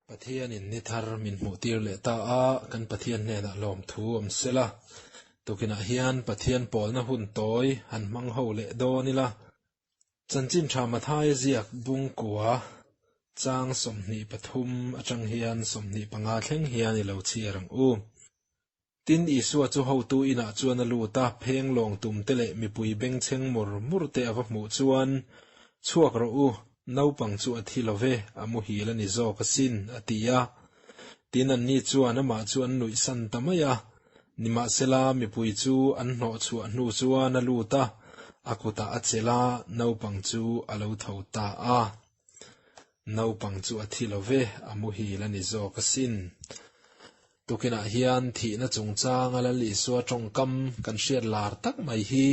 Pathianin ni thar min hmuhtir leh ta a, kan Pathian hnenah lawmthu awm sela. Tukinah hian Pathian pawlna hun tawi han hmang ho leh dawn ila. Chanchin tha Mathaia ziak bungkua chang 23 atang hian 25 thleng hian i lo chhiar ang u. Tin, Isua chu hotu inah chuan a lut a, pheng lawng tum te leh mipui bengchheng mur mur te a va hmuh chuan, Chhuak rawh u, naupang chu a thi lo ve, a muhil a ni zawk asin, a ti a. Tin, anni chuan amah chu an nuihsan ta mai a. Nimahsela, mipui chu an hnawhchhuah hnu chuan a lut a, a kutah a chelh a, naupang chu a lo tho ta a. Naupang chu a thi lo ve, a muhil a ni zawk asin. Tukinah hian thihna chungchanga Lal Isua tawngkam kan hriat lar tak mai hi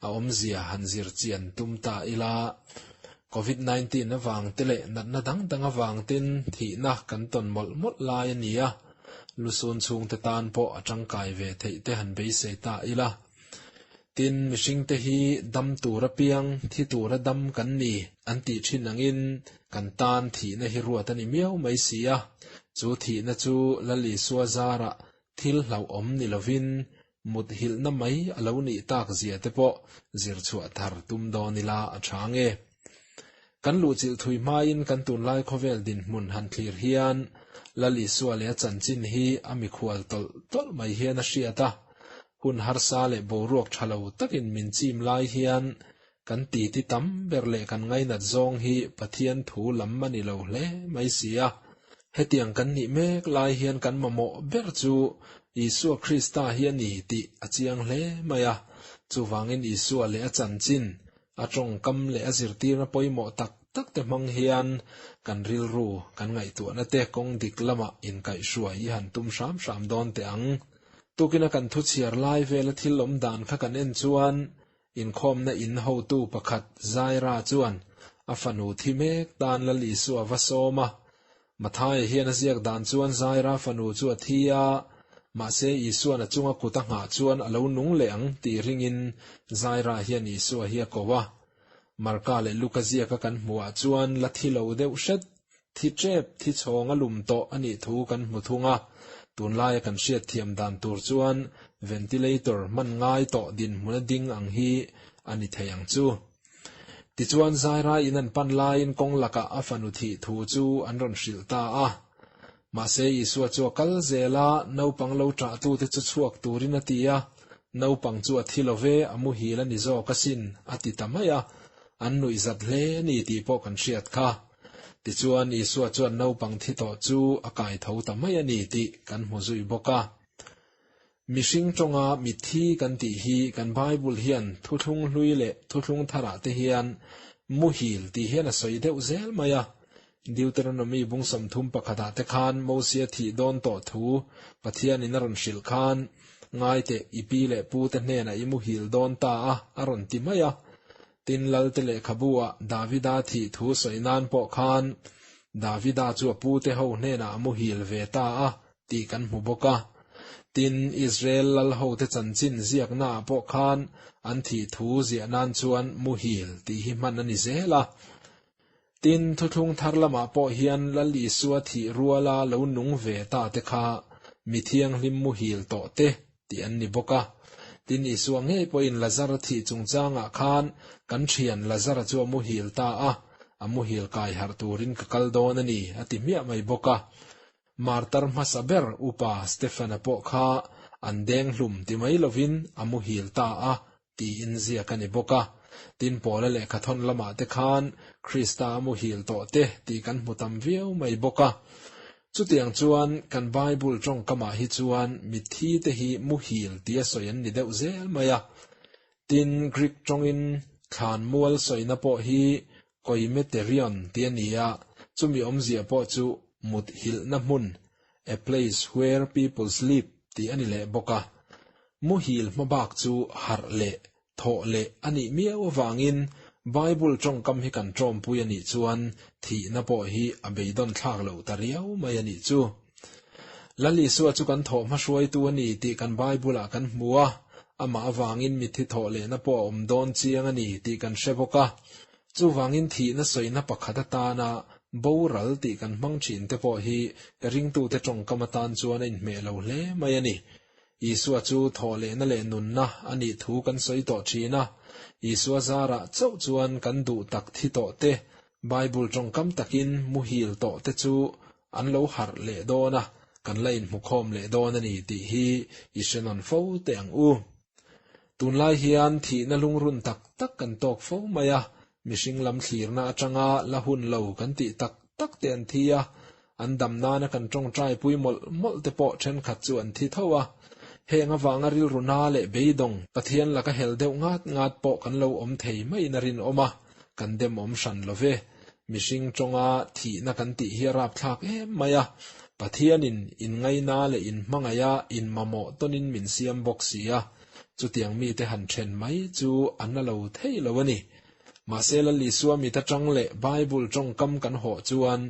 a awmzia han zir chian tum ta ila. Covid 19 avang te leh natna dang dang avang ten thihna kan tawn mawlh mawlh lai a ni a, lusun chhungte tan pawh a tangkai ve theih te han beisei ta ila. Tin, mihringte hi dam tur apiang, thi tura dam kan ni an tih thin angin kan tan thihna hi ruat a ni miau mai si a. Chu thihna chu Lal Isua zarah thil hlauhawm ni lovin mut hilhna mai a lo nih tak zia te pawh zir chhuah thar tum dawn ila a tha nge. Kan luhchilh thui hmain kan tunlai khawvel dinhmun han thlir hian Lal Isua leh a chanchin hi a mikhual tawlh tawlh mai hian a hriat a. Hun harsa leh boruak tha lo takin min chim lai hian kan titi tam ber leh kan ngainat zawng hi Pathian thu lam a ni lo hle mai si a. Hetiang kan nih mek lai hian kan mamawh ber chu Isua Krista hi a ni tih a chiang hle mai a. Chuvangin Isua leh a chanchin, a tawngkam leh a zirtirna pawimawh tak tak te hmang hian kan rilru, kan ngaihtuahna te kawng dik lamah inkaihhruai i han tum hram hram dawn teh ang. Tukina kan thu chhiar lai vela thil awm dan kha kan en chuan inkhawmna in hotu pakhat Zaira chuan a fanu thi mek tan Lal Isua va sawm a. Mathaia hian a ziak dan chuan Zaira fanu chu a thi a, mahse Isua'n a chunga kut a nghah chuan a lo nung leh ang tih ringin Zaira hian Isua hi a ko a. Marka leh Luka ziaka kan hmuhah chuan la thi lo deuh hret Thi tep, thi chhawng a lum tawh a nih thu kan hmu thung a, tunlaia kan hriatthiam dan tur chuan ventilator hman ngai tawh dinhmun a ding ang hi a ni thei ang chu. Tichuan Zaira in an pan laiin kawng lakah a fanu thih thu chu an rawn hrilh ta a. Mahse Isua chu a kal zel a, naupang lo ṭahtute chu chhuak turin a ti a, naupang chu a thi lo ve, a muhil a ni zawk asin, a ti ta mai a, an nuihzat hle a ni tih pawh kan hriat kha. Tichuan, Isua chuan naupang thi tawh chu a kai tho ta mai a ni tih kan hmu zui bawk a. Mihring tawnga mitthi kan tih hi kan Bible hian thuthlung hlui leh thuthlung tharah te hian muhil tih hian a sawi deuh zel mai a. Deuteronomy bung 30 pakhatah te khan Mosia thih dawn tawh thu Pathianin a rawn hrilh khan, Ngaiteh, i pi leh pu te hnenah i muhil dawn ta a, a rawn ti mai a. Tin, Lalte lehkhabu-ah Davida thih thu sawi nan pawh khan Davida chu a pute ho hnenah a muhil ve ta a tih kan hmu bawk a. Tin, Israel lal hote chanchin ziaknaah pawh khan an thih thu ziah nan chuan muhil tih hi hman a ni zel a. Tin, thuthlung thar lamah pawh hian Lal Isua thih ruala lo nung ve ta te kha mi thianghlim muhil tawh te tih an ni bawk a. Tin, Isua ngei pawhin Lazara thih chungchangah khan kan thian Lazara chu a muhil ta a, a muhil kai harh turin ka kal dawn a ni a ti hmiah mai bawk a. Martar hmasa ber upa Stefana pawh kha an deng hlum ti mai lovin a muhil ta a tiin ziak a ni bawk a. Tin, Paula lehkhathawn lamah te khan Krista a muhil tawh te tih kan hmu tam viau mai bawk a. Chutiang chuan kan Bible tawngkamah hi chuan mitthi te hi muhil tia sawi an ni deuh zel mai a. Tin, Greek tawngin thlan mual sawina pawh hi koimeterion ti a ni a, chumi awmzia pawh chu mut hilhna hmun, a place where people sleep, tih a ni leh bawk a. Muhil hmabak chu harh leh thawh leh a nih miau avangin Bible tawngkam hi kan tawmpui a nih chuan thihna pawh hi a beidawn thlak loh ta riau mai a nih chu. Lal Isua chu kan thawh hmahruaitu a ni tih kan Bible-ah kan hmu a, amah avangin mitthi thawh lehna pawh a awm dawn chiang a ni tih kan hre bawk a. Chuvangin thihna sawina pakhat atana Boral tih kan hmang thin te pawh hi ringtute tawngkam atan chuan a inhmeh lo hle mai a ni. Isua chu thawhlehna leh nunna a nih thu kan sawi tawh thin a. Isua zarah chauh chuan kan duh tak thi tawh te, Bible tawngkam takin muhil tawh te chu an lo harh leh dawn a, kan la inhmukhawm leh dawn a ni tih hi i hre nawn fo teh ang u. Tunlai hian thihna lungrun tak tak kan tawk fo mai a, mihring lam thlirna atanga la hun lo kan tih tak tak te an thi a, an dam nana kan tawngtai pui mawlh mawlh te pawh thenkhat chu an thi tho a. Heng avanga rilru na leh beidawng, Pathian laka hel deuh ngat ngat pawh kan lo awm thei maiin a rinawm a, kan demawm hran lo ve. Mihring tawnga thihna kan tih hi a rapthlak em mai a, Pathianin inngaina leh inhmangaiha inmamawh tawnin min siam bawk si a, chutiang mite han then mai chu a na lo thei lo a ni. Mahse Lal Isua mit atang leh Bible tawngkam kan hawh chuan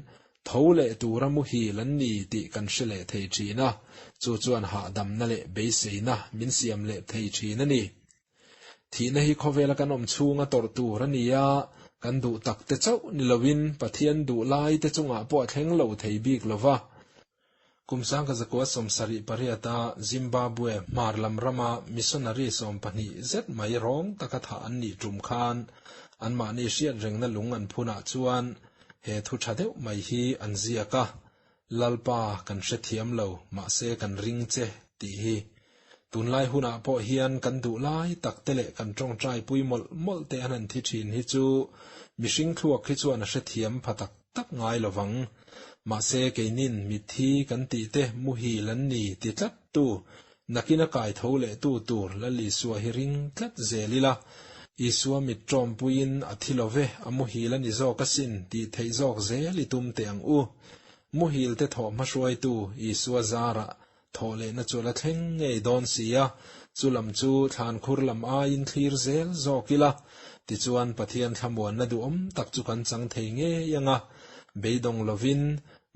tho leh tura muhil an ni tih kan hre leh thei thin a, chu chuan hahdamna leh beiseina min siam leh thei thin a ni. Thihna hi khawvela kan awm chhunga tawrh tur a ni a, kan duh tak te chauh ni loin Pathian duh lai te chungah pawh a thleng lo thei bik lo va. Kum 1978 a Zimbabwe hmar lam rama missionary 12 zet mai rawng taka thah an nih tum khan anmahni hriat rengna lung an phunah chuan he thu tha deuh mai hi an ziak a, Lalpa kan hrethiam lo, mahse kan ring che tih hi. Tunlai hunah pawh hian kan duh lai tak te leh kan tawngtai pui mawlh mawlh te an han thi thin hi chu mihring thluak hi chuan a hrethiam pha tak tak ngai lovang. Mahse keinin mitthi kan tih te muhil an ni ti tlat tu, nakin a kai tho leh tu tur Lal Isua hi ring tlat zel ila, Isua mit tawmpuiin a thi lo ve, a muhil a ni zawk asin tih theih zawk zel i tum teh ang u. Muhil te thawh hmahruaitu Isua zarah thawh lehna chu a la thleng ngei dawn si a, chu lam chu thlankhur lam aiin thlir zel zawk ila, tichuan Pathian thlamuanna duhawm tak chu kan chang thei ngei ang a, beidawng lovin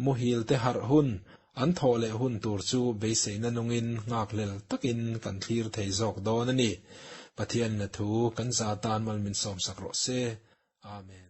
muhil te harh hun, an thawh leh hun tur chu beiseina nungin nghakhlel takin kan thlir thei zawk dawn a ni. Pathianin a thu kan za tan mal min sawmsak rawh se. Amen.